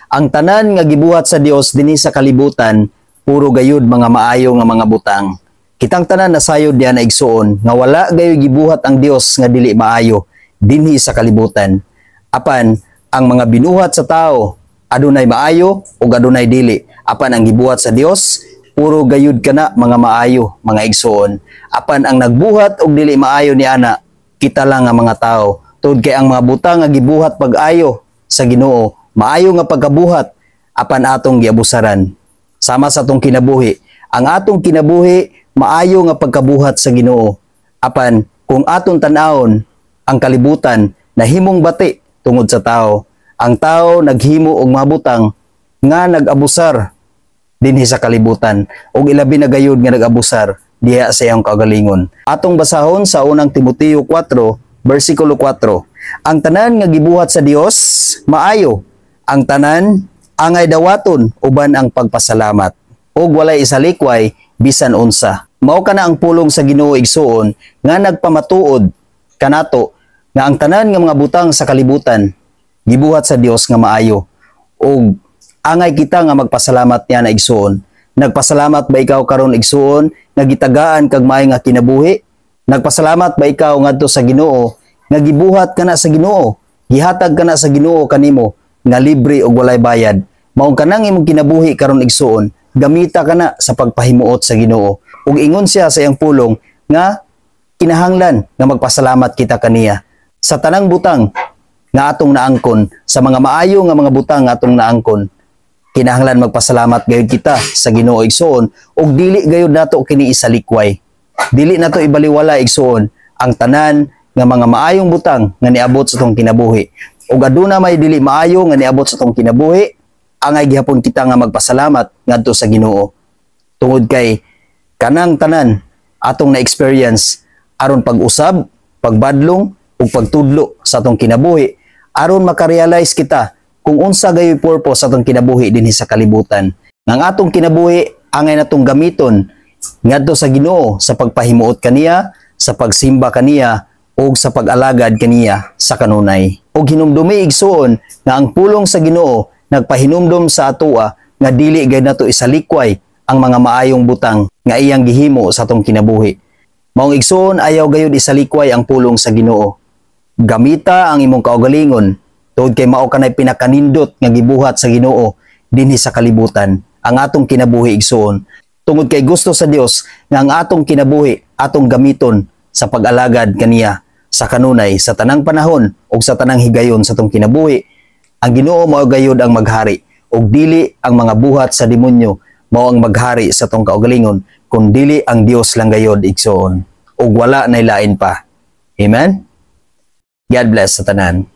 Ang tanan nga gibuhat sa Dios dinhi sa kalibutan, puro gayud mga maayo nga mga butang. Kitang tanan nasayod diha na, igsuon, nga wala gayoy gibuhat ang Dios nga dili maayo dinhi sa kalibutan. Apan ang mga binuhat sa tao, adunay maayo ug adunay dili. Apan ang gibuhat sa Dios, puro gayud kana mga maayo, mga igsuon. Apan ang nagbuhat og dili maayo ni ana, kita lang nga mga tao. Tungod kay ang mga butang nga gibuhat pag-ayo sa Ginoo, maayo nga pagkabuhat, apan atong giabusaran. Sama sa atong kinabuhi. Ang atong kinabuhi, maayo nga pagkabuhat sa Ginoo. Apan kung atong tan-awon ang kalibutan, nahimong bati tungod sa tao. Ang tao naghimo og mga butang nga nag-abusar dinhi sa kalibutan ug ilabi na gayud nga nag-abusar diha sa iyang kaugalingon. Atong basahon sa Unang Timoteo 4 versikulo 4. Ang tanan nga gibuhat sa Dios maayo. Ang tanan angay dawaton uban ang pagpasalamat ug walay isalikway bisan unsa. Mao kana ang pulong sa Ginoo, igsuon, nga nagpamatuod kanato nga ang tanan nga mga butang sa kalibutan gibuhat sa Dios nga maayo ug angay kita nga magpasalamat niya na, igsuon. Nagpasalamat ba ikaw karon, igsuon, nga gitagaan kag maayo nga kinabuhi? Nagpasalamat ba ikaw ngadto sa Ginoo nga gibuhat kana sa Ginoo? Gihatag kana sa Ginoo kanimo nga libre ug walay bayad. Mao kanang imong kinabuhi karon, igsuon, gamita kana sa pagpahimuot sa Ginoo. Ug ingon siya sa iyang pulong nga kinahanglan nga magpasalamat kita kaniya sa tanang butang nga atong naangkon, sa mga maayo nga mga butang nga atong naangkon. Kinahanglan magpasalamat gayud kita sa Ginoo, igsuon, ug dili gayud nato kini isalikway. Dili nato ibaliwala, igsuon, ang tanan nga mga maayong butang nga niabot sa atong kinabuhi. Ug aduna may dili maayo nga niabot sa atong kinabuhi, angay gihapon kita nga magpasalamat ngadto sa Ginoo. Tungod kay kanang tanan atong na-experience aron pag-usab, pagbadlong ug pagtudlo sa atong kinabuhi, aron makarealize kita kung unsa gayoy purpose sa atong kinabuhi dinhi sa kalibutan. Nga ang atong kinabuhi angay natong gamiton ngadto sa Ginoo sa pagpahimuot kaniya, sa pagsimba kaniya ug sa pag-alagad kaniya sa kanunay. Ug hinumdumi, igsuon, nga ang pulong sa Ginoo nagpahinumdum sa atoa nga dili gayud nato isalikway ang mga maayong butang nga iyang gihimo sa atong kinabuhi. Maong, igsuon, ayaw gayud isalikway ang pulong sa Ginoo. Gamita ang imong kaugalingon tungod kay mao kanay pinakanindot nga gibuhat sa Ginoo dinhi sa kalibutan, ang atong kinabuhi, igsuon. Tungod kay gusto sa Dios nga ang atong kinabuhi atong gamiton sa pag-alagad kaniya sa kanunay, sa tanang panahon ug sa tanang higayon sa atong kinabuhi. Ang Ginoo mao gayud ang maghari ug dili ang mga buhat sa demonyo mao ang maghari sa atong kaugalingon, kun dili ang Dios lang gayud, igsuon, ug wala nay lain pa. Amen. God bless sa tanan.